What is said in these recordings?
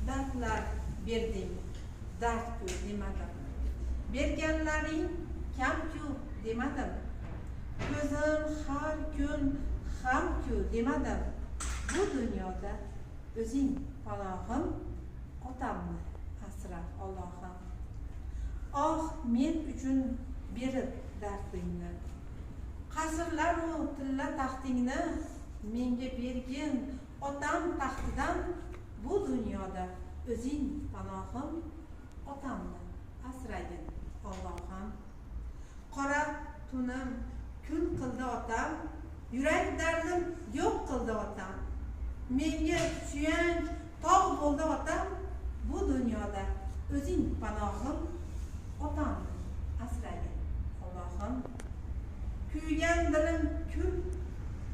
Dardlar berding, dard-ku demadim. Berganlaring kam-ku demadim. Ko'zim har kun g'am-ku demadim. Bu dunyoda o'zing panohim, otamni asra, Allohim. Oh, men uchun berib dardingni, qasrlaru tilla taxtingni menga bergin otam taxtidan. Bu dunyoda o'zing panohim, otamni asragin, Allohim. Qora tunim kun qildi otam, yurak dardim yo'q qildi otam. Menga suyanch tog' bo'ldi otam. Bu dunyoda o'zing panohim, otamni asragin, Allohim. Kuygan dilim kul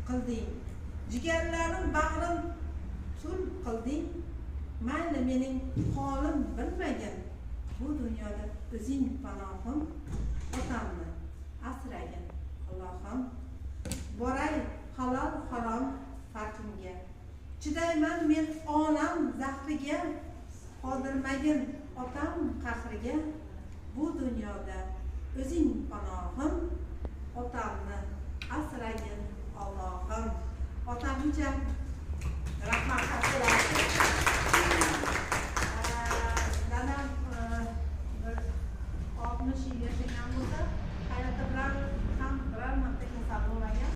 qilding, jigarlarim bag'rim tul qilding. Mayli, mening holim bilmagin. Bu dunyoda o'zing panohim, otamni asragin, Allohim. Boray halol harom farqingga, chidayman men olam zahriga. Qoldirmagin otam qahriga. Bu dunyoda o'zing panohim, otamni asragin, Allohim. Otamcha rahmat.